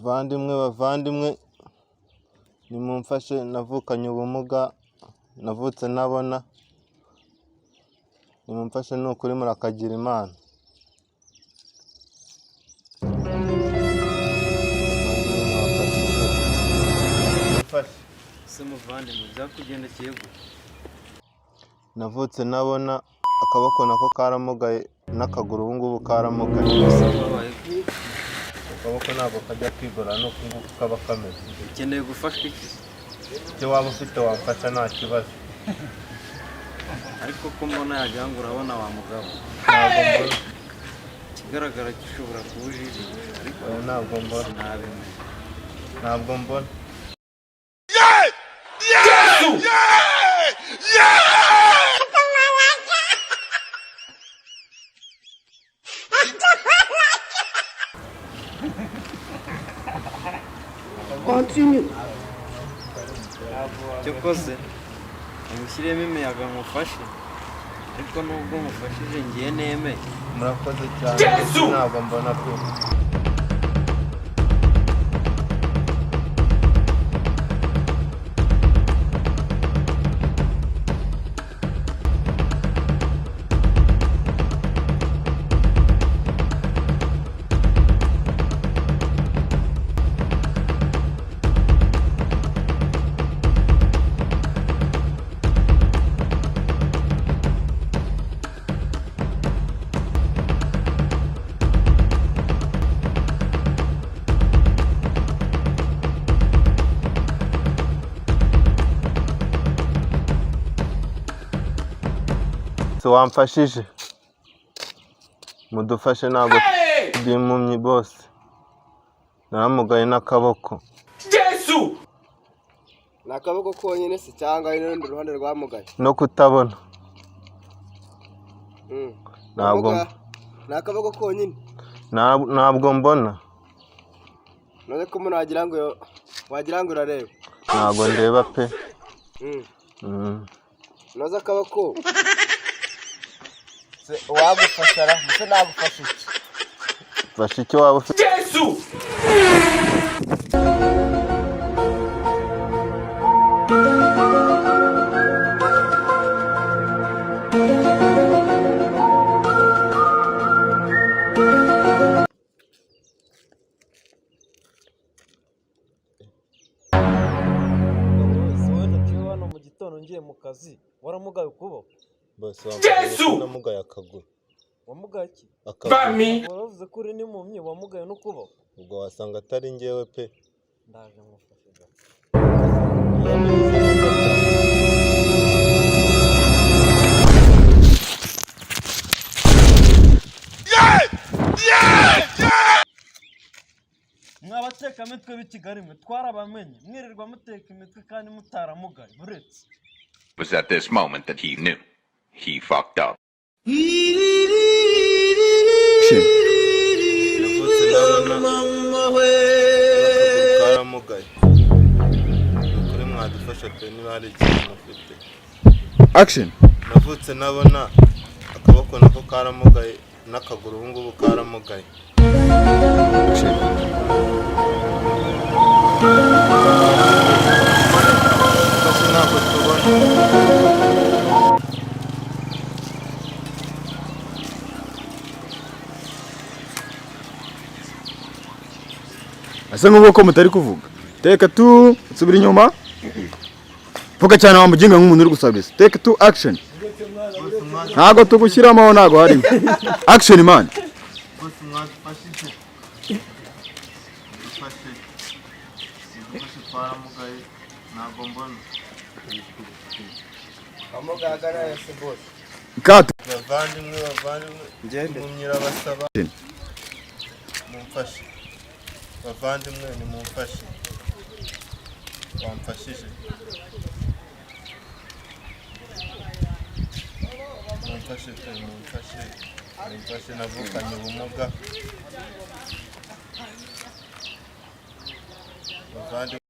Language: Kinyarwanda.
Bavandimwe, bavandimwe, nimumfashe navukanye ubumuga, navutse ntabona, nimumfashe ni ukuri murakagira Imana. Mumfashe. Se muvandimwe, byakugendekeye gute? Navutse ntabona, akaboko nako karamugaye n'akaguru ubu ngubu karamugaye. Ese wabaye gute? Akaboko ntabwo kajya kwigorora nuko nguku kaba kameze. Ukeneye gufashwa iki? Icyo waba ufite wamfasha nta kibazo. Ariko ko mbona yagira ngo urabona wa mugabo. Ntabwo mbona. Ikigaragara cyo ushobora kuba ujijisha, ariko Oya, ntabwo mbona. sinabimenya. Ntabwo mbona. Cyokoze umushyiremo imiyaga ngufashe, ariko nubwo ngufashije ngiye nemeye. Murakoze cyane, ntabwo mbona pe. Si wamfashije, mudufashe, ntabwo ndi impumyi bose, naramugaye n'akaboko. Ni akaboko konyine se cyangwa hari n'urundi ruhande rwamugaye? No kutabona. Ntabwo. Ubumuga ni akaboko konyine? Ntabwo mbona. None ko umuntu wagira ngo urareba? Ntabwo ndeba pe. Noze akaboko se uwagufasha ra mbese nagufasha iki? Fasha icyo waba ufite. Si wowe naciye hano mu gitondo ngiye mu kazi waramugaye ukuboko? Bose wamfashije ko namugaye akaguru. Wamugaye iki? Akaguru. Waravuze ko uri n'impumyi, wamugaye n'ukuboko? Ubwo wasanga atari njyewe pe. Ndaje ngufashe gato. Biba bimeze neza cyane. Mwa batekamitwe b'i Kigali mwe, twarabamenye, mwirirwa muteka imitwe kandi mutaramugaye buretse. Was at this moment that he knew. He fucked up. Navutse ndabona, akaguru karamugaye. Ni ukuri mwadufasha pe, niba hari ikintu mufite. Action. Navutse nabona, akaboko nako karamugaye n'akaguru ubu ngubu karamugaye. Action. Mfashe, ntabwo tubona. Asa nk'uko mutari kuvuga. Take two, subira inyuma. Vuga cyane wa muginga nk'umuntu uri gusabiriza. Take two, action. Ntago tugushyiramo, ntago harimo. Action, man. Bose mwadufashije, mudufashe, mudufashe, twaramugaye, ntabwo mbona. Wamugaga nawe se bose? Cut. Bavandimwe, bavandimwe, Ngende. impumyi irabasaba mumfashe. Bavandimwe, nimumfashe. Wamfashije, mumfashe pe, mumfashe, mumfashe, navukanye ubumuga, bavandimwe.